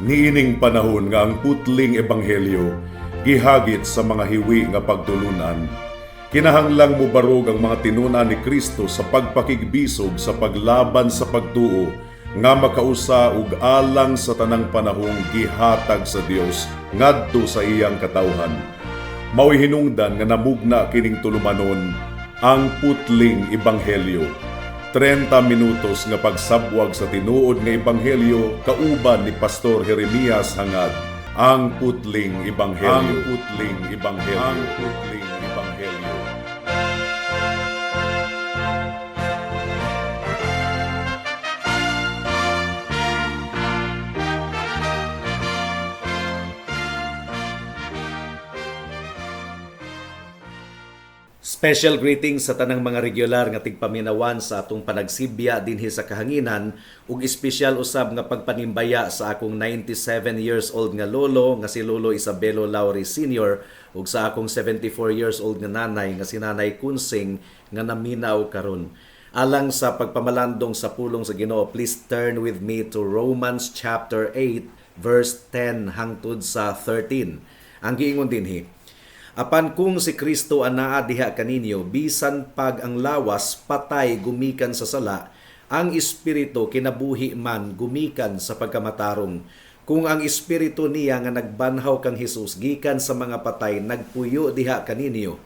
Niining panahon nga ang putling ebanghelyo gihagit sa mga hiwi nga pagtulunan, kinahanglang mubarog ang mga tinun-an ni Kristo sa pagpakigbisog sa paglaban sa pagtuo nga makausa ug alang sa tanang panahong gihatag sa Dios ngadto sa iyang katawhan. Mao'y hinungdan nga namugna kining tulumanon, Ang Putling Ebanghelyo. 30 minutos nga pagsabwag sa tinuod nga ebanghelyo kauban ni Pastor Jeremias Hangad. Ang Putling Ebanghelyo. Ang Putling Ebanghelyo. Ang Putling Ebanghelyo. Special greetings sa tanang mga regular nga tigpaminawan sa atong panagsibya dinhi sa kahanginan ug espesyal usab nga pagpanimbaya sa akong 97 years old nga lolo nga si Lolo Isabelo Lauri Sr. ug sa akong 74 years old nga nanay nga si Nanay Kunsing nga naminaw karon. Alang sa pagpamalandong sa pulong sa Ginoo, please turn with me to Romans chapter 8 verse 10 hangtod sa 13. Ang giingon dinhi, "Apan kung si Kristo anaa diha kaninyo, bisan pag ang lawas patay gumikan sa sala, ang espiritu kinabuhi man gumikan sa pagkamatarong. Kung ang espiritu niya nga nagbanhaw kang Hesus gikan sa mga patay nagpuyo diha kaninyo,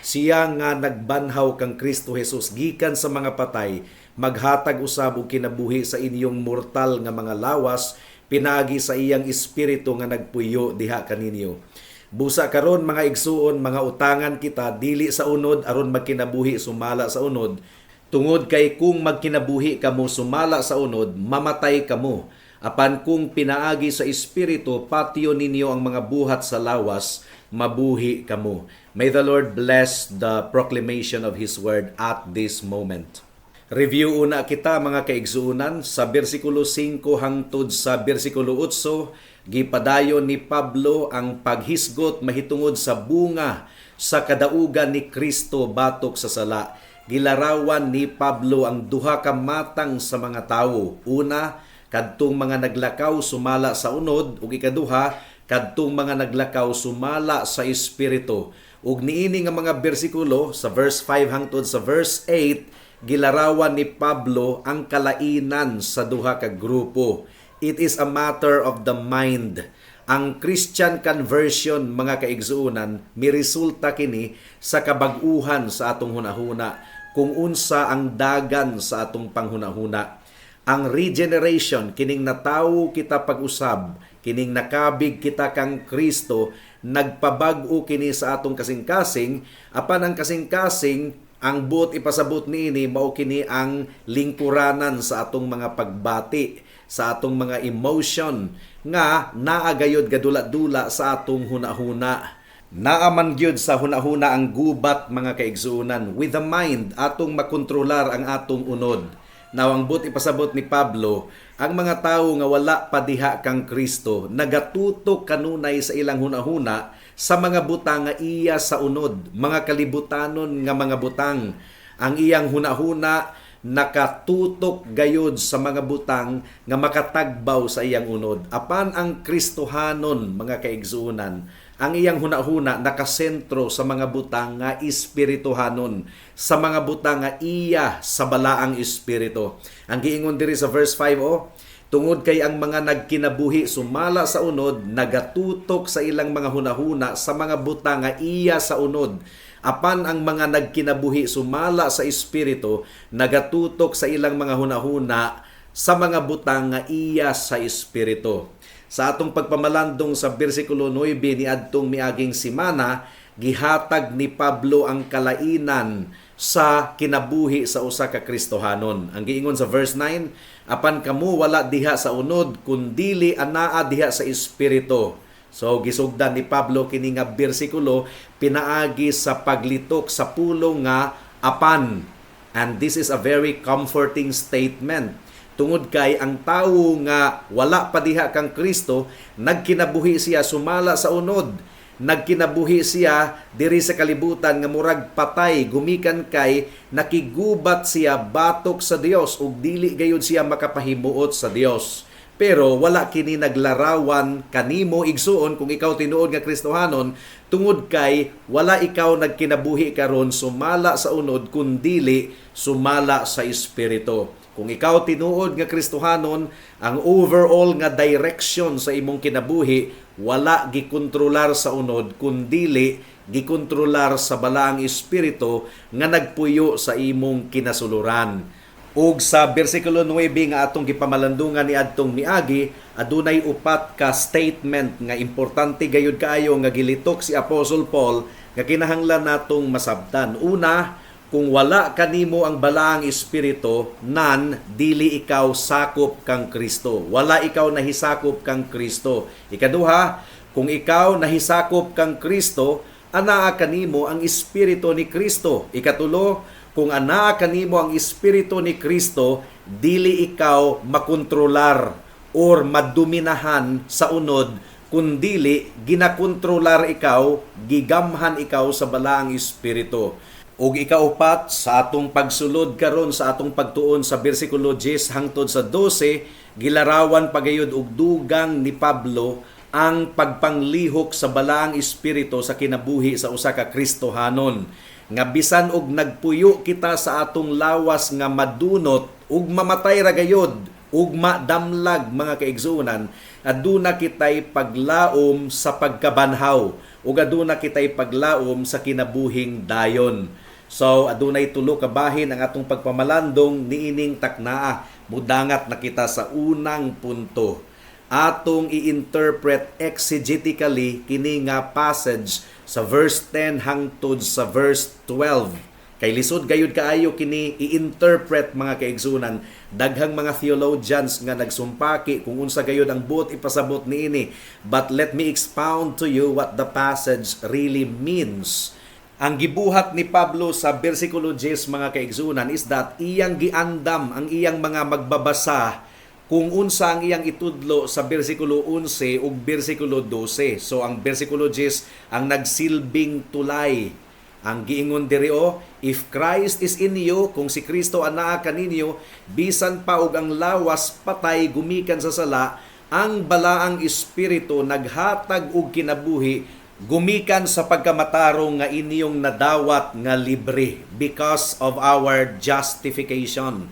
siya nga nagbanhaw kang Kristo Hesus gikan sa mga patay, maghatag usab og kinabuhi sa inyong mortal nga mga lawas pinaagi sa iyang espiritu nga nagpuyo diha kaninyo. Busa karon, mga igsuon, mga utangan kita dili sa unod aron magkinabuhi sumala sa unod, tungod kay kung magkinabuhi kamo sumala sa unod, mamatay kamo. Apan kung pinaagi sa espiritu patyo ninyo ang mga buhat sa lawas, mabuhi kamo." May the Lord bless the proclamation of His word at this moment. Review una kita, mga kaigsuonan. Sa bersikulo 5 hangtod sa bersikulo 8, gipadayon ni Pablo ang paghisgot mahitungod sa bunga sa kadaugan ni Kristo batok sa sala. Gilarawan ni Pablo ang duha ka matang sa mga tawo. Una, kadtong mga naglakaw sumala sa unod, ug ikaduha, kadtong mga naglakaw sumala sa espiritu. Ug niini nga mga bersikulo sa verse 5 hangtod sa verse 8, gilarawan ni Pablo ang kalainan sa duha ka grupo. It is a matter of the mind. Ang Christian conversion, mga kaigsuonan, miresulta kini sa kabag-uhan sa atong hunahuna, kung unsa ang dagan sa atong panghunahuna. Ang regeneration, kining natawo kita pag-usab, kining nakabig kita kang Kristo, nagpabag-o kini sa atong kasing-kasing, apan ang kasing-kasing, ang buot ipasabot niini mao kini ang lingkuranan sa atong mga pagbati, sa atong mga emotion nga naa gayod gadula-dula sa atong hunahuna. Naa man gyud sa hunahuna ang gubat, mga kaigsuonan. With the mind, atong makontrolar ang atong unod. Now, ang buot ipasabot ni Pablo, ang mga tawo nga wala pa diha kang Kristo, nagatutok kanunay sa ilang hunahuna sa mga butang nga iya sa unod, mga kalibutanon nga mga butang. Ang iyang hunahuna nakatutok gayod sa mga butang nga makatagbaw sa iyang unod. Apan ang Kristohanon, mga kaigsuonan, ang iyang hunahuna nakasentro sa mga butang nga espirituhanon, sa mga butang nga iya sa balaang espiritu. Ang giingon diri sa verse 5 oh, "Tungod kay ang mga nagkinabuhi sumala sa unod nagatutok sa ilang mga hunahuna sa mga butang nga iya sa unod. Apan ang mga nagkinabuhi sumala sa espiritu nagatutok sa ilang mga hunahuna sa mga butang nga iya sa espiritu." Sa atong pagpamalandong sa bersikulo 9 ni adtong miaging simana, gihatag ni Pablo ang kalainan sa kinabuhi sa usa ka Kristohanon. Ang giingon sa verse 9, "Apan kamo wala diha sa unod kundili anaa diha sa espiritu." So gisugdan ni Pablo kini nga bersikulo pinaagi sa paglitok sa pulong nga "apan". And this is a very comforting statement. Tungod kay ang tawo nga wala pa diha kang Kristo, nagkinabuhi siya sumala sa unod. Nagkinabuhi siya diri sa kalibutan nga murag patay gumikan kay nakigubat siya batok sa Dios ug dili gayud siya makapahimuot sa Dios. Pero wala kini naglarawan kanimo, igsuon, kung ikaw tinuod nga Kristohanon, tungod kay wala ikaw nagkinabuhi karon sumala sa unod kundili sumala sa Espiritu. Kung ikaw tinuod nga Kristohanon, ang overall nga direction sa imong kinabuhi wala gikontrolar sa unod kundili gikontrolar sa Balaang Espiritu nga nagpuyo sa imong kinasuluran. Ug sa bersikulo 9 nga atong gipamalandungan ni adtong miagi, adunay upat ka statement nga importante gayud kaayo nga gilitok si Apostle Paul nga kinahanglan natong masabtan. Una, kung wala kanimo ang Balaang Espiritu, nan dili ikaw sakop kang Kristo. Wala ikaw nahisakop kang Kristo. Ikaduha, kung ikaw nahisakop kang Kristo, anaa kanimo ang Espiritu ni Kristo. Ikatulo, kung anaa kanimo ang Espiritu ni Kristo, dili ikaw makontrolar or madominahan sa unod, kundili ginakontrolar ikaw, gigamhan ikaw sa Balaang Espiritu. Ug ikaupat, sa atong pagsulod karon sa atong pagtuon sa bersikulo 10 hangtod sa 12, gilarawan pagayod og dugang ni Pablo ang pagpanglihok sa Balaang Espiritu sa kinabuhi sa usa ka Kristohanon. Nga bisan og nagpuyo kita sa atong lawas nga madunot ug mamatay ra gayod ug madamlag, mga kaigsuonan, aduna kitay paglaom sa pagkabanhaw ug aduna kitay paglaom sa kinabuhing dayon. So adunay tulo ka bahin ang atong pagpamalandong niining taknaa. Mudangat na kita sa unang punto. Atong i-interpret exegetically kini nga passage sa verse 10 hangtod sa verse 12. Kay lisod gayud kaayo kini i-interpret, mga kaigsunan. Daghang mga theologians nga nagsumpaki kung unsa gayud ang buot ipasabot niini. But let me expound to you what the passage really means. Ang gibuhat ni Pablo sa bersikulo 10, mga kaigsunan, is that iyang giandam ang iyang mga magbabasa kung unsa ang iyang itudlo sa bersikulo 11 ug bersikulo 12. So ang bersikulo 10 ang nagsilbing tulay. Ang giingon diri o, if Christ is in you, kung si Kristo anaa kaninyo, bisan pa og ang lawas patay gumikan sa sala, ang Balaang Espiritu naghatag og kinabuhi gumikan sa pagkamatarong nga inyong nadawat nga libre because of our justification.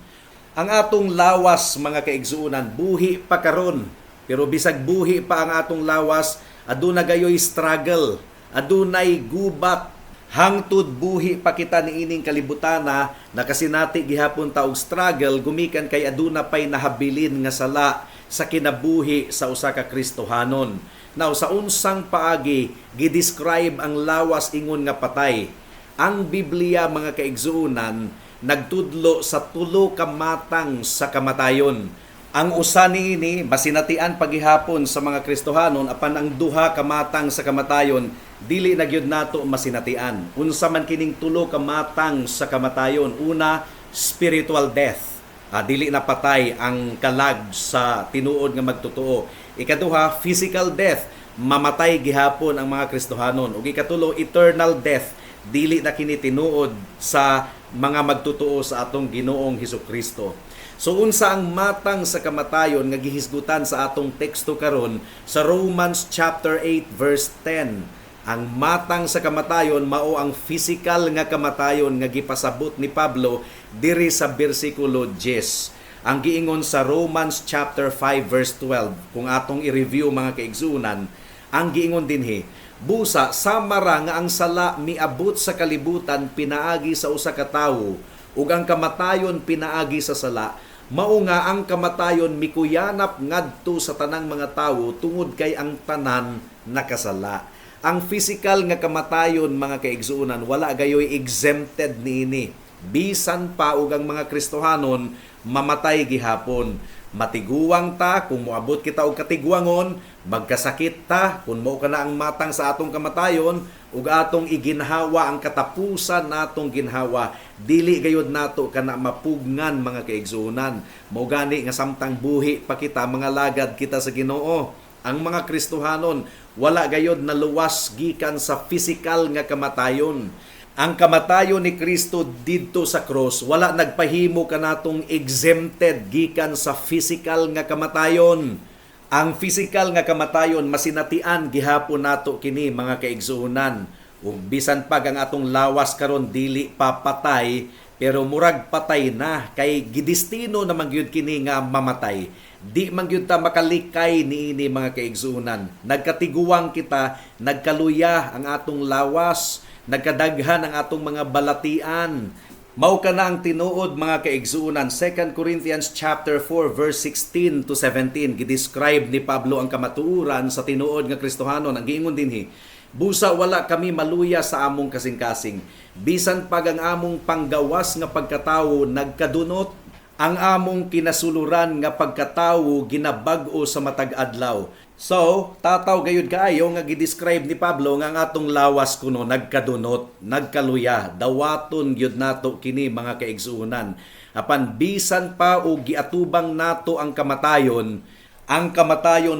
Ang atong lawas, mga kaigsuonan, buhi pa karon. Pero bisag buhi pa ang atong lawas, aduna gayoy struggle, adunay gubat. Hangtod buhi pa kita niining kalibutana, nakasinati gihapon ta og struggle gumikan kay aduna pay nahabilin nga sala sa kinabuhi sa usa ka Kristohanon. Now, sa unsang paagi gi-describe ang lawas ingon nga patay? Ang Biblia, mga kaigsuonan, nagtudlo sa tulo ka matang sa kamatayon. Ang usa niini masinatian pagihapon sa mga Kristohanon, apan ang duha ka matang sa kamatayon dili na gyud nato masinatian. Unsa man kining tulo ka matang sa kamatayon? Una, spiritual death. Dili na patay ang kalag sa tinuod nga magtotoo. Ikaduha, physical death. Mamatay gihapon ang mga Kristohanon. Ug ikatulo, eternal death. Dili na kini tinuod sa mga magtotoo sa atong Ginoong Hesukristo. So unsa ang matang sa kamatayon nga gihisgutan sa atong teksto karon sa Romans chapter 8 verse 10? Ang matang sa kamatayon mao ang physical nga kamatayon nga gipasabot ni Pablo diri sa bersikulo 10. Ang giingon sa Romans chapter 5 verse 12, kung atong i-review, mga kaigsunan, ang giingon dinhi, "Busa sama ra nga ang sala miabot sa kalibutan pinaagi sa usa ka tawo ug ang kamatayon pinaagi sa sala, mao nga ang kamatayon mikuyanap ngadto sa tanang mga tawo tungod kay ang tanan nakasala." Ang physical nga kamatayon, mga kaigsuonan, wala gayoy exempted niini. Bisan pa og ang mga Kristohanon mamatay gihapon. Matiguang ta kung moabot kita og katiguangon, magkasakit ta kung mao kana ang matang sa atong kamatayon, ug atong iginhawa ang katapusan natong ginhawa, dili gayud nato kana mapugngan, mga kaigsuonan. Mao gani nga samtang buhi pa kita, mga lagad kita sa Ginoo. Ang mga Kristohanon wala gayod naluwas gikan sa physical nga kamatayon. Ang kamatayon ni Kristo didto sa cross wala nagpahimo kanatong exempted gikan sa physical nga kamatayon. Ang physical nga kamatayon masinatian gihapon nato kini, mga kaigsuonan. Ug bisan pag ang atong lawas karon dili pa patay, pero murag patay na kay gidestino naman gyud kini nga mamatay. Di man gyud ta makalikay niini, mga kaigsuonan. Nagkatiguang kita, nagkaluya ang atong lawas, nagkadaghan ang atong mga balatian. Mao kana ang tinuod, mga kaigsuonan. 2 Corinthians chapter 4 verse 16 to 17, gidescribe ni Pablo ang kamatuoran sa tinuod nga Kristohanon. Ang giingon dinhi, "Busa wala kami maluya sa among kasing-kasing. Bisan pag ang among panggawas nga pagkatawo nagkadunot, ang among kinasuluran nga pagkatawo ginabag-o sa matag adlaw." So, tataw gayud kaayo nga gidescribe ni Pablo nga ang atong lawas kuno nagkadunot, nagkaluya. Dawaton gyud nato kini, mga kaigsuonan. Apan bisan pa og giatubang nato ang kamatayon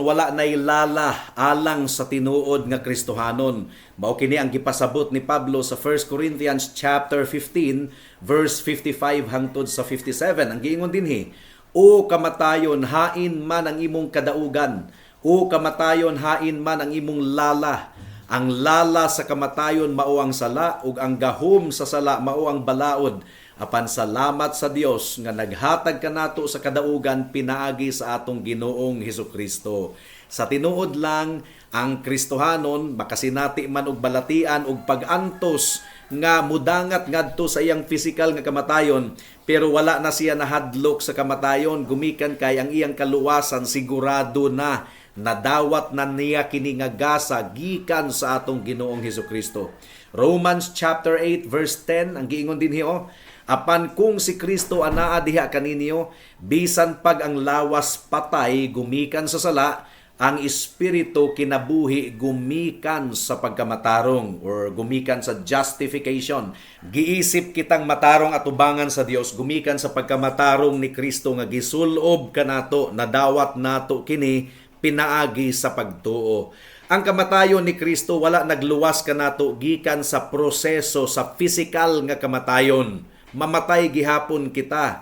wala nay lala alang sa tinuod nga Kristohanon. Mao kini ang gipasabot ni Pablo sa 1 Corinthians chapter 15 verse 55 hangtod sa 57. Ang giingon dinhi, "O kamatayon, hain man ang imong kadaugan? O kamatayon, hain man ang imong lala? Ang lala sa kamatayon mao ang sala, ug ang gahom sa sala mao ang balaod. Apan salamat sa Dios nga naghatag kanato sa kadaugan pinaagi sa atong Ginoong Hesukristo." Sa tinuod lang, ang Kristohanon makasinati man og balatian og pag-antos nga mudangat ngadto sa iyang physical nga kamatayon, pero wala na siya nahadlok sa kamatayon gumikan kay ang iyang kaluwasan sigurado na. Nadawat na niya kini nga gasa gikan sa atong Ginoong Hesukristo. Romans chapter 8 verse 10, ang giingon dinhi oh, "Apan kung si Kristo anaa diha kaninyo, bisan pag ang lawas patay gumikan sa sala, ang espiritu kinabuhi gumikan sa pagkamatarong or gumikan sa justification." Giisip kitang matarong atubangan sa Dios gumikan sa pagkamatarong ni Kristo nga gisulob kanato, nadawat nato kini pinaagi sa pagtuo. Ang kamatayon ni Kristo wala nagluwas kanato gikan sa proseso sa physical nga kamatayon. Mamatay gihapon kita.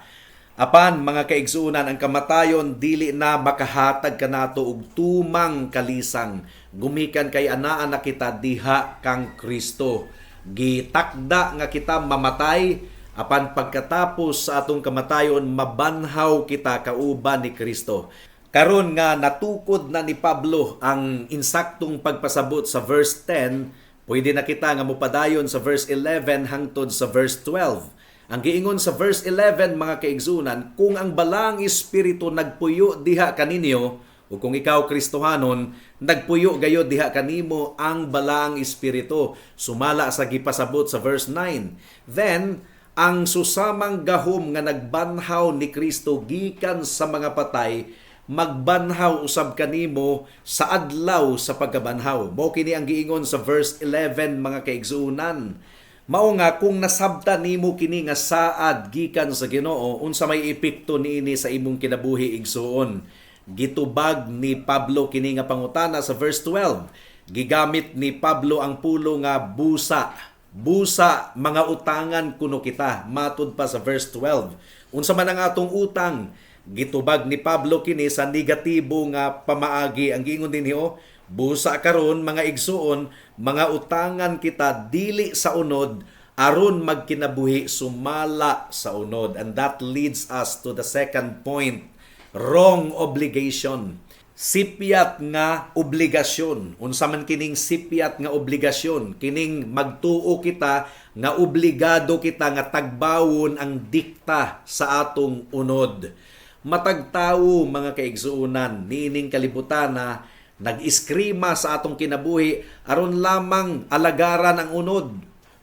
Apan, mga kaigsuonan, ang kamatayon dili na makahatag kanato og tumang kalisang gumikan kay anaa na kita diha kang Kristo. Gitakda nga kita mamatay, apan pagkatapos sa atong kamatayon mabanhaw kita kauban ni Kristo. Karon nga natukod na ni Pablo ang insaktong pagpasabot sa verse 10, pwede na kita nga mopadayon sa verse 11 hangtod sa verse 12. Ang giingon sa verse 11, mga kaigsuonan, kung ang Balaang Espiritu nagpuyo diha kaninyo, o kung ikaw Kristohanon, nagpuyo gayod diha kanimo ang Balaang Espiritu, sumala sa gipasabot sa verse 9. Then, ang susamang gahom nga nagbanhaw ni Kristo gikan sa mga patay, magbanhaw usab kanimo sa adlaw sa pagkabanhaw. Mao kini ang giingon sa verse 11, mga kaigsuonan. Mao nga kung nasabtan nimo kini nga saad gikan sa Ginoo, unsa may epekto niini sa imong kinabuhi, igsuon? Gitubag ni Pablo kini nga pangutana sa verse 12. Gigamit ni Pablo ang pulo nga "busa". Busa mga utangan kuno kita, matud pa sa verse 12. Unsa man ang atong utang? Gitubag ni Pablo kini sa negatibo nga pamaagi. Ang giingon dinhi oh, "Busa karon, mga igsuon, mga utangan kita dili sa unod aron magkinabuhi sumala sa unod." And that leads us to the second point, wrong obligation. Sipyat nga obligasyon. Unsa man kining sipyat nga obligasyon? Kining magtuo kita nga obligado kita nga tagbawon ang dikta sa atong unod. Matag tawo, mga kaigsuonan, niining kalibutan na nag-iskrima sa atong kinabuhi aron lamang alagaran ang unod.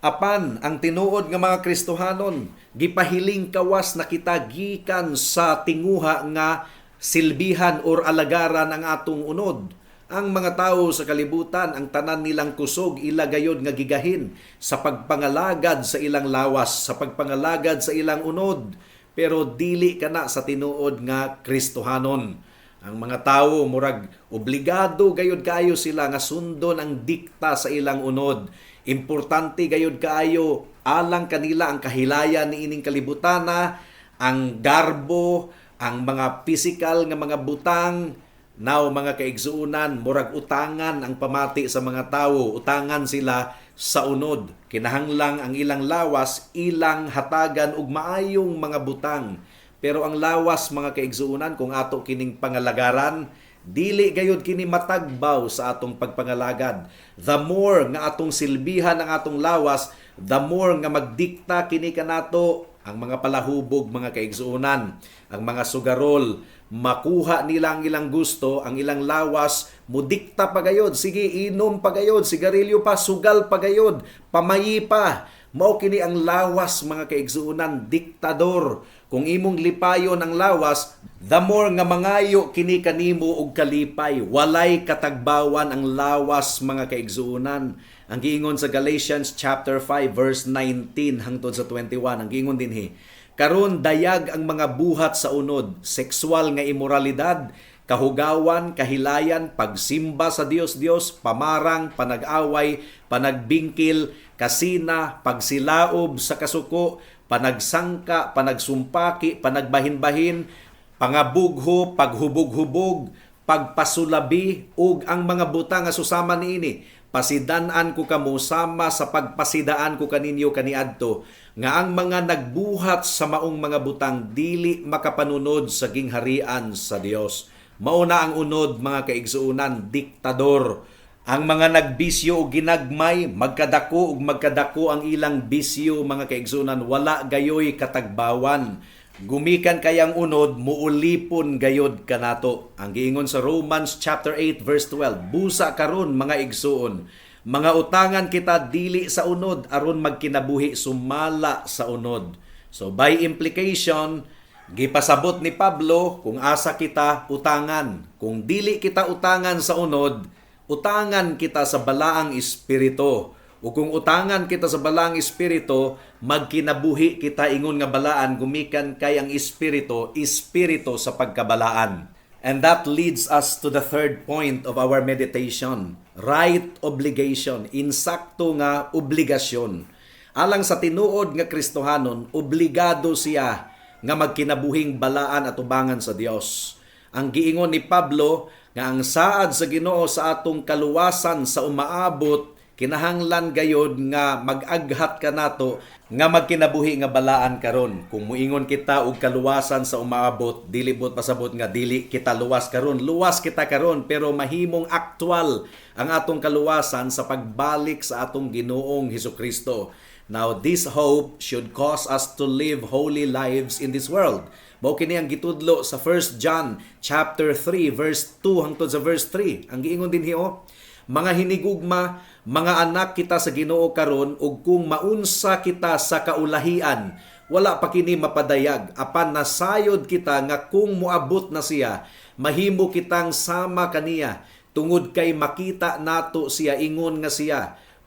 Apan ang tinuod nga mga Kristohanon, gipahiling kawas na kita gikan sa tinguha nga silbihan or alagaran ang atong unod. Ang mga tao sa kalibutan, ang tanan nilang kusog ila gayod nga gigahin sa pagpangalagad sa ilang lawas, sa pagpangalagad sa ilang unod. Pero dili kana sa tinuod nga Kristohanon. Ang mga tao murag obligado gayod kayo sila nga sundon ang dikta sa ilang unod. Importante gayud kaayo alang kanila ang kahilayan niining kalibutana, ang garbo, ang mga physical nga mga butang. Now, mga kaigsuonan, murag utangan ang pamati sa mga tawo, utangan sila sa unod. Kinahanglang ang ilang lawas ilang hatagan og maayong mga butang. Pero ang lawas, mga kaigsuonan, kung ato kining pangalagaran, dili gayud kini matagbaw sa atong pagpangalagad. The more nga atong silbihan ang atong lawas, the more nga magdikta kini kanato. Ang mga palahubog, mga kaigsuonan, ang mga sugarol, makuha nila ang ilang gusto, ang ilang lawas, mudikta pa gayod, sige, inom pa gayod, sigarilyo pa, sugal pa gayod, pamayi pa. Mao kini ang lawas, mga kaigsuonan, diktador. Kung imong lipayon ang lawas, the more nga mangayo kini kanimo og kalipay. Walay katagbawan ang lawas, mga kaigsuonan. Ang giingon sa Galatians chapter 5 verse 19 hangtod sa 21, ang giingon dinhi: "Karon dayag ang mga buhat sa unod: sexual nga imoralidad, kahugawan, kahilayan, pagsimba sa Dios-Dios, pamarang, panag-away, panagbingkil, kasina, pagsilaob sa kasuko, panagsangka, panagsumpaki, panagbahin-bahin, pangabugho, paghubog-hubog, pagpasulabi ug ang mga butang nga susama niini. Pasidan-an ko kamo sama sa pagpasidaan ko kaninyo kaniadto nga ang mga nagbuhat sa maong mga butang dili makapanunod sa gingharian sa Dios." Mao na ang unod, mga kaigsuonan, diktador. Ang mga nagbisyo og ginagmay, magkadako ug magkadako ang ilang bisyo, mga kaigsuonan, wala gayoy katagbawan. Gumikan kay ang unod, muulipon gayod kanato. Ang giingon sa Romans chapter 8 verse 12: "Busa karon, mga igsuon, mga utangan kita dili sa unod aron magkinabuhi sumala sa unod." So by implication, gipasabot ni Pablo kung asa kita utangan. Kung dili kita utangan sa unod, utangan kita sa Balaang Espiritu. O kung utangan kita sa Balaang Espiritu, magkinabuhi kita ingon nga balaan gumikan kay ang Espiritu, espiritu sa pagkabalaan. And that leads us to the third point of our meditation, right obligation, insakto nga obligasyon. Alang sa tinuod nga Kristohanon, obligado siya nga magkinabuhing balaan at ubangan sa Dios. Ang giingon ni Pablo nga ang saad sa Ginoo sa atong kaluwasan sa umaabot, kinahanglan gayod nga mag-aghat kanato nga magkinabuhi nga balaan karon. Kung muingon kita og kaluwasan sa umaabot, dili buot pasabot nga dili kita luwas karon. Luwas kita karon, pero mahimong aktual ang atong kaluwasan sa pagbalik sa atong Ginoong Hesukristo. Now, this hope should cause us to live holy lives in this world. Mao kini ang gitudlo sa 1 John chapter 3 verse 2 hangtod sa verse 3. Ang giingon dinhi oh, "Mga hinigugma, mga anak kita sa Ginoo karon ug kung maunsa kita sa kaulahian, wala pa kini mapadayag, apan nasayod kita nga kung moabot na siya, mahimo kitang sama kaniya tungod kay makita nato siya ingon nga siya.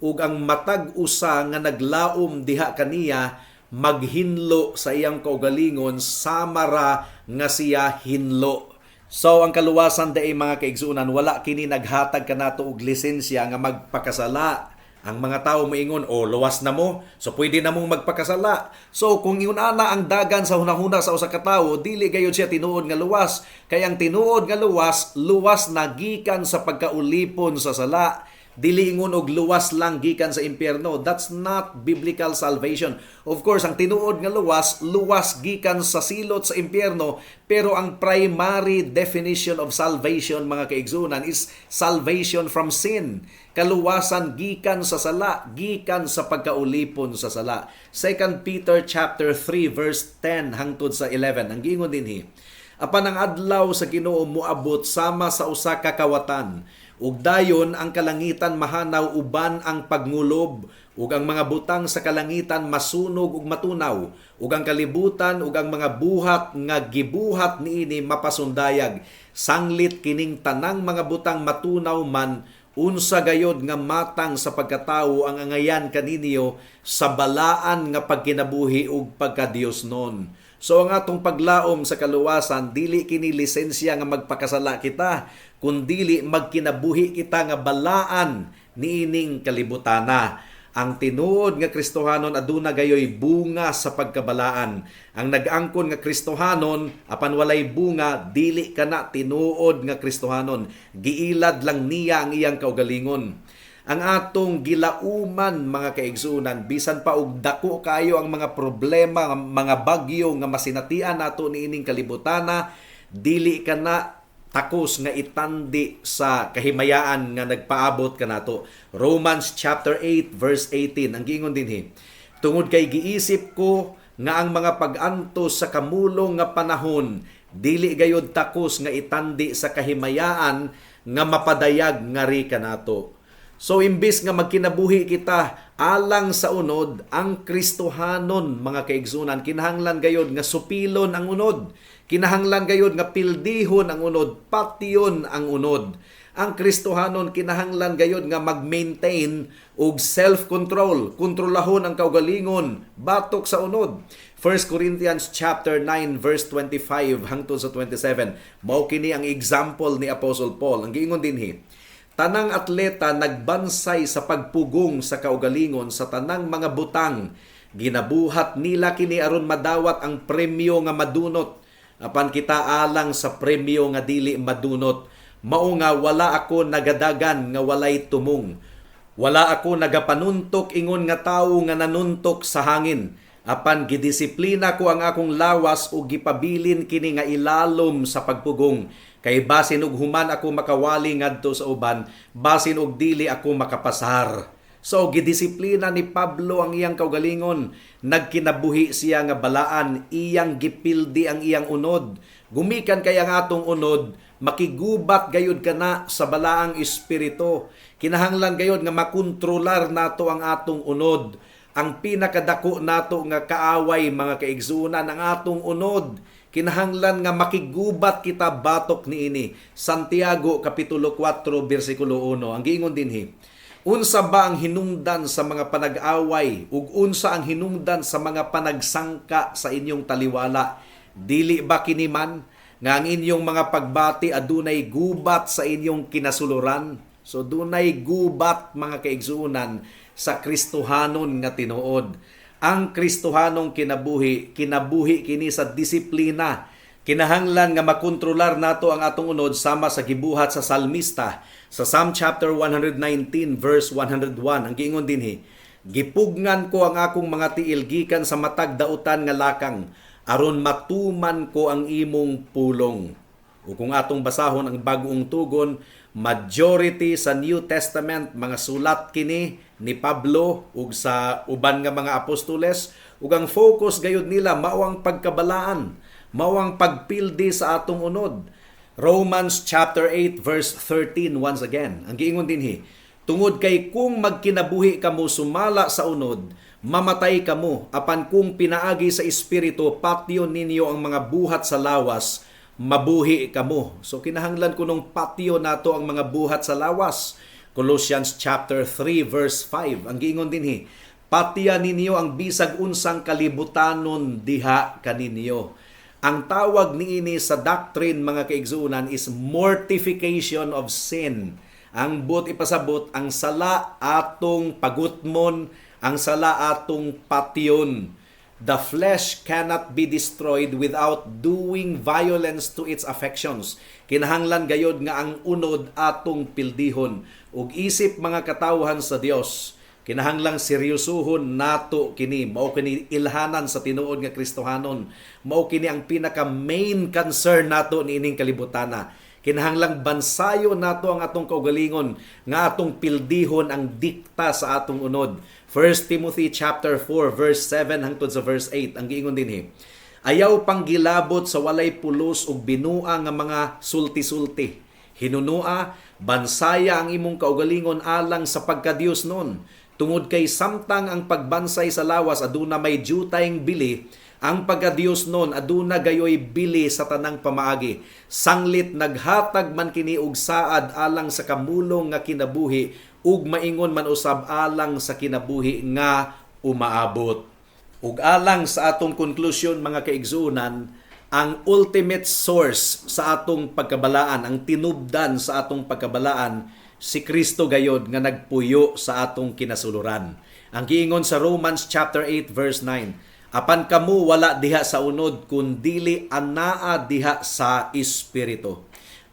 Ug ang matag usa nga naglaom diha kaniya maghinlo sa iyang kaugalingon sama ra nga siya hinlo." So ang kaluwasan diay, mga kaigsuonan, wala kini naghatag kanato og lisensya nga magpakasala. Ang mga tao moingon, "Oh, luwas na mo, so pwede na mong magpakasala." So kung ingon ana ang dagan sa hunahuna sa usa ka tawo, dili gayud siya tinuod nga luwas. Kay ang tinuod nga luwas, luwas na gikan sa pagkaulipon sa sala. Dili ingon og luwas lang gikan sa impyerno. That's not biblical salvation. Of course, ang tinuod nga luwas, luwas gikan sa silot sa impyerno, pero ang primary definition of salvation, mga kaigsuonan, is salvation from sin. Kaluwasan gikan sa sala, gikan sa pagkaulipon sa sala. 2 Peter chapter 3 verse 10 hangtod sa 11. Ang giingon dinhi: "Apan ang adlaw sa Ginoo moabot sama sa usa ka kawatan, ug dayon ang kalangitan mahanaw uban ang pagngulob, ug ang mga butang sa kalangitan masunog ug matunaw, ug ang kalibutan ug ang mga buhat nga gibuhat niini mapasundayag. Sanglit kining tanang mga butang matunaw man, unsa gayod nga matang sa pagkatawo ang angayan kaninyo sa balaan nga pagkinabuhi ug pagkadiosnon." So ang atong paglaom sa kaluwasan, dili kini lisensya nga magpakasala kita, kundili magkinabuhi kita nga balaan niining kalibutana. Ang tinuod nga Kristohanon aduna gayoy bunga sa pagkabalaan. Ang nag-angkon nga Kristohanon apan walay bunga, dili kana tinuod nga Kristohanon. Giilad lang niya ang iyang kaugalingon. Ang atong gilauman, mga kaigsuonan, bisan pa og dako kayo ang mga problema, mga bagyo nga masinatian nato niining kalibutana, dili kana takos nga itandi sa kahimayaan nga nagpaabot kanato. Romans chapter 8 verse 18 ang giingon dinhi. "Tungod kay giisip ko nga ang mga pag-antos sa kamulong nga panahon dili gayod takos nga itandi sa kahimayaan nga mapadayag ngari kanato." So imbis nga magkinabuhi kita alang sa unod, ang Kristohanon, mga kaigsunan, kinahanglan gayod nga supilon ang unod. Kinahanglan gayod nga pildihon ang unod, patyon ang unod. Ang Kristohanon kinahanglan gayod nga mag-maintain og self-control, kontrolahon ang kaugalingon batok sa unod. 1 Corinthians chapter 9 verse 25 hangtod sa 27. Mao kini ang example ni Apostle Paul. Ang giingon dinhi, "Tanang atleta nagbansay sa pagpugong sa kaugalingon sa tanang mga butang. Ginabuhat nila kini aron madawat ang premyo nga madunot. Apan kita alang sa premyo nga dili madunot. Mao nga wala ako nagadagan nga walay tumong. Wala ako nagapanuntok ingon nga tawo nga nanuntok sa hangin. Apan gidisiplina ko ang akong lawas ug gipabilin kini nga ilalom sa pagpugong. Kay basin og human ako makawali ngadto sa uban, basin og dili ako makapasar." So gidisiplina ni Pablo ang iyang kaugalingon. Nagkinabuhi siya nga balaan, iyang gipildi ang iyang unod. Gumikan kay ang atong unod, makigubat gayud kana sa balaang espiritu. Kinahanglan gayud nga makontrolar nato ang atong unod. Ang pinakadako nato nga kaaway, mga kaigsuonan, ang atong unod. Kinahanglan nga makigubat kita batok niini. Santiago kapitulo 4 bersikulo 1. Ang giingon dinhi, "Unsa ba ang hinungdan sa mga panag-away ug unsa ang hinungdan sa mga panagsangka sa inyong taliwala? Dili ba kini man nga ang inyong mga pagbati adunay gubat sa inyong kinasuluran?" So dunay gubat, mga kaigsuonan, sa Kristohanon nga tinuod. Ang Kristohanong kinabuhi, kinabuhi kini sa disiplina. Kinahanglan nga makontrolar nato ang atong unod sama sa gibuhat sa salmista sa Psalm chapter 119 verse 101. Ang giingon dinhi, "Gipugngan ko ang akong mga tiil gikan sa matag dautan nga lakang aron matuman ko ang imong pulong." O kung atong basahon ang Bag-ong Tugon, majority sa New Testament mga sulat kini ni Pablo ug sa uban nga mga apostoles, ug ang focus gayud nila mao ang pagkabalaan, mao ang pagpildi sa atong unod. Romans chapter 8 verse 13 once again. Ang giingon dinhi, "Tungod kay kung magkinabuhi kamo sumala sa unod, mamatay kamo, apan kung pinaagi sa Espiritu patyon ninyo ang mga buhat sa lawas, mabuhi kamo." So kinahanglan kunong patyo nato ang mga buhat sa lawas. Colossians chapter 3 verse 5. Ang giingon dinhi, "Patya ninyo ang bisag unsang kalibutanon diha kaninyo." Ang tawag niini sa doctrine, mga kaigsuonan, is mortification of sin. Ang buot ipasabot, ang sala atong pagutmon, ang sala atong patyon. The flesh cannot be destroyed without doing violence to its affections. Kinahanglan gayod nga ang unod atong pildihon. Ug isip mga katawhan sa Dios, kinahanglang seryosohon nato kini. Mao kini ilhanan sa tinuod nga Kristohanon. Mao kini ang pinaka main concern nato niining kalibutana. Kinahanglang bansayo nato ang atong kaugalingon nga atong pildihon ang dikta sa atong unod. 1 Timothy chapter 4 verse 7 hangtod sa verse 8, ang giingon dinhi, "Ayaw panggilabot sa walay pulos ug binua nga mga sulti-sulti. Hinunua, bansaya ang imong kaugalingon alang sa pagkadiyos nun. Tungod kay samtang ang pagbansay sa lawas aduna may jutayng bili, ang pagkadiyos nun aduna gayoy bili sa tanang pamaagi. Sanglit naghatag man kini og saad alang sa kamulong nga kinabuhi ug maingon man usab alang sa kinabuhi nga umaabot." Ug alang sa atong konklusyon, mga kaigsuonan, ang ultimate source sa atong pagkabalaan, ang tinubdan sa atong pagkabalaan, si Kristo gayod nga nagpuyo sa atong kinasuluran. Ang giingon sa Romans chapter 8 verse 9, "Apan kamo wala diha sa unod kundili anaa diha sa Espiritu."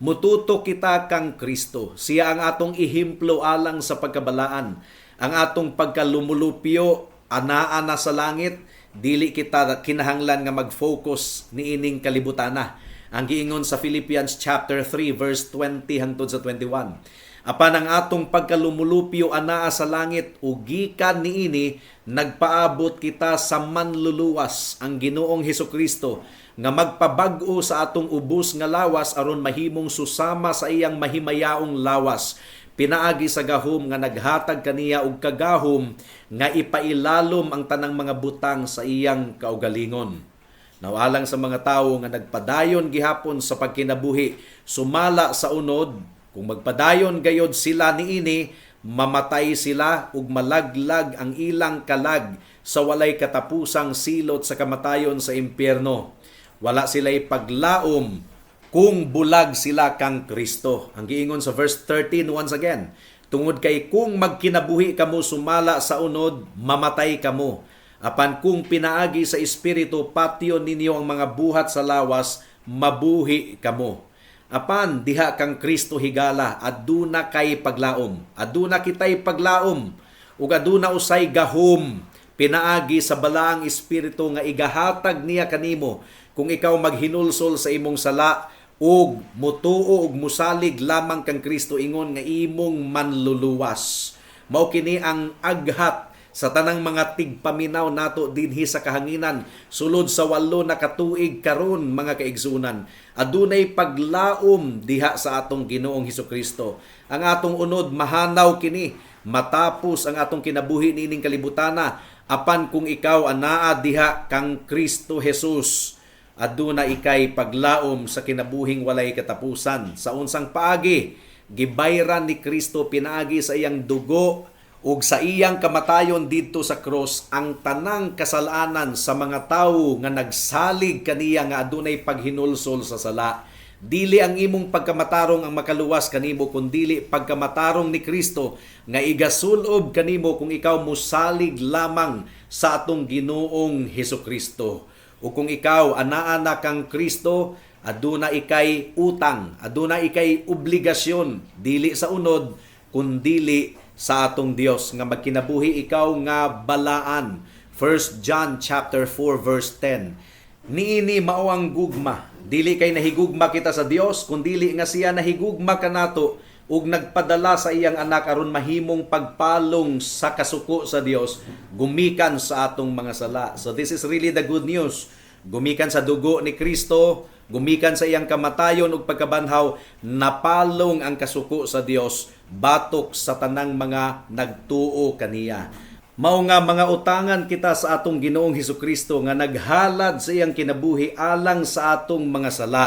Mututo kita kang Kristo. Siya ang atong ehemplo alang sa pagkabalaan. Ang atong pagkalumulupyo anaa na sa langit, dili kita kinahanglan nga mag-focus niining kalibutana. Ang giingon sa Philippians chapter 3 verse 20 hangtod sa 21. "Apan ang atong pagkalumulupyo anaa sa langit ug gikan niini nagpaabot kita sa manluluwas, ang Ginoong Hesukristo, nga magpabag-o sa atong ubos nga lawas aron mahimong susama sa iyang mahimayaong lawas, pinaagi sa gahom nga naghatag kaniya og kagahom nga ipailalom ang tanang mga butang sa iyang kaugalingon." Nawalang sa mga tawo nga nagpadayon gihapon sa pagkinabuhi sumala sa unod, kung magpadayon gayod sila niini, mamatay sila ug malaglag ang ilang kalag sa walay katapusang silot sa kamatayon sa impyerno. Wala sila'y paglaom kung bulag sila kang Kristo. Ang giingon sa verse 13 once again, "Tungod kay kung magkinabuhi kamo sumala sa unod, mamatay kamo. Apan kung pinaagi sa Espiritu patyon ninyo ang mga buhat sa lawas, mabuhi kamo." Apan diha kang Kristo higala, aduna kay paglaom. Aduna kitay paglaom ug aduna usay gahom pinaagi sa Balaang Espiritu nga igahatag niya kanimo kung ikaw maghinulsol sa imong sala ug mutuo ug musalig lamang kang Kristo ingon nga imong manluluwas. Mao kini ang aghat sa tanang mga tigpaminaw nato dinhi sa kahanginan sulod sa 8 na katuig karon, mga kaigsunan. Adunay paglaom diha sa atong Ginoong Hesukristo. Ang atong unod mahanaw kini, matapos ang atong kinabuhi niining kalibutana. Apan kung ikaw anaa diha kang Kristo Jesus, aduna ikay paglaom sa kinabuhing walay katapusan. Sa unsang paagi? Gibayran ni Kristo pinaagi sa iyang dugo ug sa iyang kamatayon didto sa cross ang tanang kasalanan sa mga tawo nga nagsalig kaniya nga adunay paghinulsol sa sala. Dili ang imong pagkamatarong ang makaluwas kanimo, kundili pagkamatarong ni Kristo nga igasulob kanimo kung ikaw musalig lamang sa atong Ginoong Hesukristo. O kung ikaw anaa na kang Kristo, aduna ikay utang, aduna ikay obligasyon, dili sa unod kundili sa atong Dios nga magkinabuhi ikaw nga balaan. 1 John chapter 4 verse 10. "Niini mao ang gugma. Dili kay nahigugma kita sa Dios, kundili nga siya nahigugma kanato ug nagpadala sa iyang anak aron mahimong pagpalong sa kasuko sa Dios gumikan sa atong mga sala." So this is really the good news. Gumikan sa dugo ni Kristo, gumikan sa iyang kamatayon ug pagkabanhaw, napalong ang kasuko sa Dios batok sa tanang mga nagtuo kaniya. Mao nga mga utangan kita sa atong Ginoong Hesukristo nga naghalad sa iyang kinabuhi alang sa atong mga sala.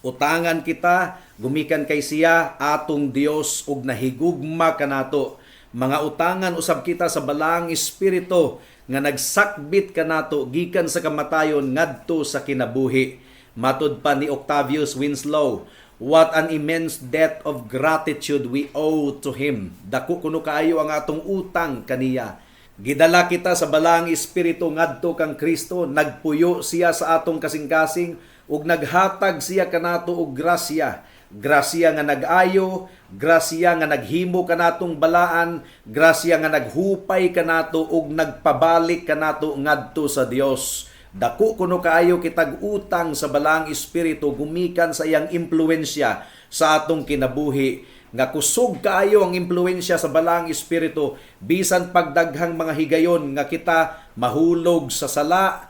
Utangan kita gumikan kay siya atong Dios ug nahigugma kanato. Mga utangan usab kita sa Balaang Espiritu nga nagsakbit kanato gikan sa kamatayon ngadto sa kinabuhi. Matud pa ni Octavius Winslow, "What an immense debt of gratitude we owe to him." Dako kuno kaayo ang atong utang kaniya. Gidala kita sa Balaang Espiritu ngadto kang Kristo, nagpuyo siya sa atong kasing-kasing ug naghatag siya kanato og grasya. Grasya nga nag-ayo, grasya nga naghimo kanatong balaan, grasya nga naghupay kanato ug nagpabalik kanato ngadto sa Dios. Dako kuno kaayo kitag utang sa Balaang Espiritu gumikan sa iyang impluwensya sa atong kinabuhi, nga kusog kaayo ang impluwensya sa Balaang Espiritu bisan pagdaghang mga higayon nga kita mahulog sa sala.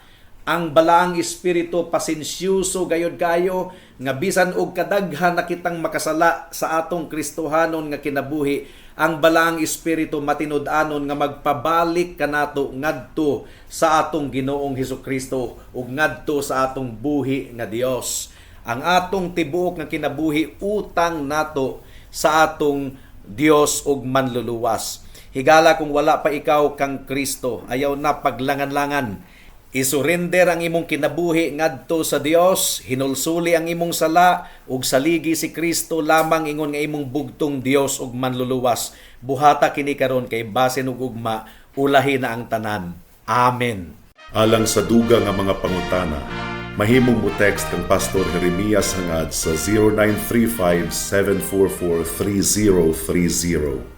Ang Balaang Espiritu pasensyoso gayod kayo nga bisan og kadaghan na kitang makasala sa atong Kristohanon nga kinabuhi, ang Balaang Espiritu matinud-anon nga magpabalik kanato ngadto sa atong Ginoong Hesukristo ug ngadto sa atong buhi nga Dios. Ang atong tibuok nga kinabuhi utang nato sa atong Dios ug manluluwas. Higala, kung wala pa ikaw kang Kristo, ayaw na paglangan-langan. Isurrender ang imong kinabuhi ngadto sa Dios, hinulsuli ang imong sala ug saligi si Kristo lamang ingon nga imong bugtong Dios ug manluluwas. Buhata kini karon kay basin og ugma Ulahi na ang tanan. Amen. Alang sa dugang nga mga pangutana, mahimong mo text kang Pastor Jeremias Hangad sa 0935-744-3030.